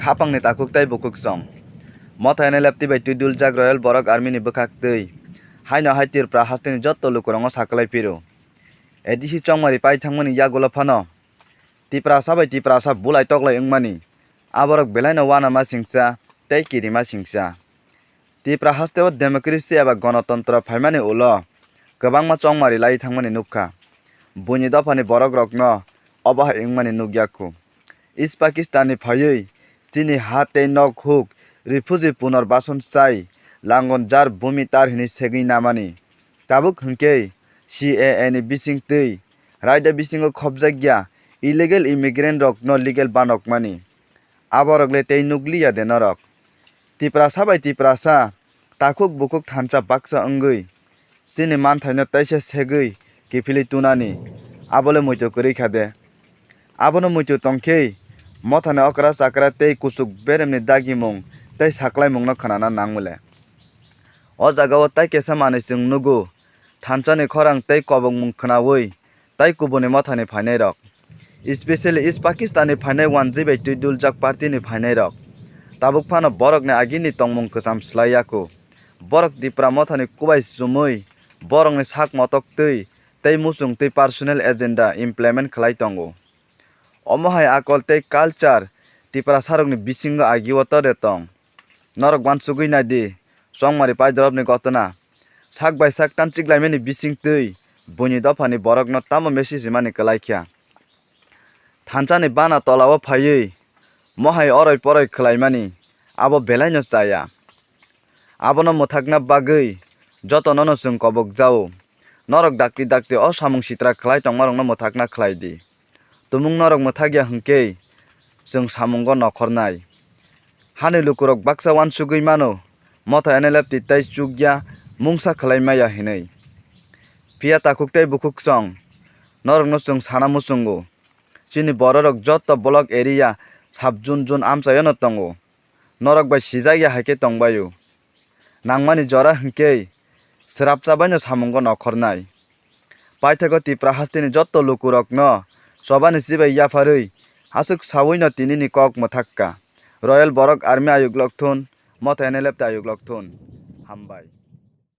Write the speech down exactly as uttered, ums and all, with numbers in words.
Hapangni takhuk tei bukhuk song. Motha N L F T bai twiduljak Royal Borok Army ni bwkhak twi. Haino hai Tripura hasteni jotto lukurongo saklai phiro. A D C chongmari pai thangmani yagulo phano Tiprasa bai Tiprasa bulai toklai wngmani. Aborok belaino uanama singcha tei kirima singcha. Tipra hasteo democracy eba gonotontro phaimani ulo kwbangma chongmari lai thangmani nukha. Buini dophani borokrokno obo hai wngmani nukya khu. East Pakistan ni phaiwi chini ha tei nok huk refugee punor bason chai langon jar bumi tar hwnwi segwi namani. Tabuk hwnkhe C A A ni bisingtwi raida bisingo khopjakya illegal immigrant rokno legal banokmani. Aborok le tei nukliya de norok. Tiprasa bai Tiprasa, takhuk bukhuk thansa baksa wngwi, chini manthaino teisa segwi kiphilwi tunani, abo le muitu kwrwi kha de. Abono muitu tongkhe, mothani okra chakra tei kuchuk beremni dagimung tei saklaimungno khnana nango le. O jagao tai kesa manwi chwng nugo, thansani khorang tei kobokmung khnaui, tai kubuni mothani phainairok, especially East Pakistan ni phainai wanjwi bai twiduljak party ni phainairok, tabuk phano borokni agini tongmung kwcham slai yaku. Borok Tipra mothani kubai chumui borokni sak motok twi tei muchung twi personal agenda implement khlai tongo. Omo hai akol tei culture Tiprasarokni bisingo agio tode tong. Norok uansugwi nai di, chongmari paidorobni gotona. Sak bai sak tanchiklaimani bisingtwi buini dophani borokno tamo message rimani kwlai kha. Thansani bana tolao phaiwi mohai oroi poroi khlaimani abo belaino chaya. Abono mwthakna bagwi jotonono chwng kobok jao. Norok dakti dakti o samung sitra khlai tongmarokno mwthakna khlai di. Tumung norok mwthakya hwnkhe chwng samungo nokhornai. Hani lukurok baksa uansugwi mano, motha N L F T tei chukya mungsa khlai maya hinwi. Phiya takhuk tei bukhuk song, norokno chwng sana muchungo. Chini bororok jotto block area sub zone zone amchaiono tongo. Norok bai sijak ya hai khe tong bai-o. Nangmani jora hwnkhe swrapsa baino samungo nokhornai. Paithago Tipra hasteni jotto lukurokno chobani chibai yapharwi aswk sawino tinini kok mwthak kha. Royal Borok Army ayuk lokthun, motha N L F T ayuk lokthun. Hambai.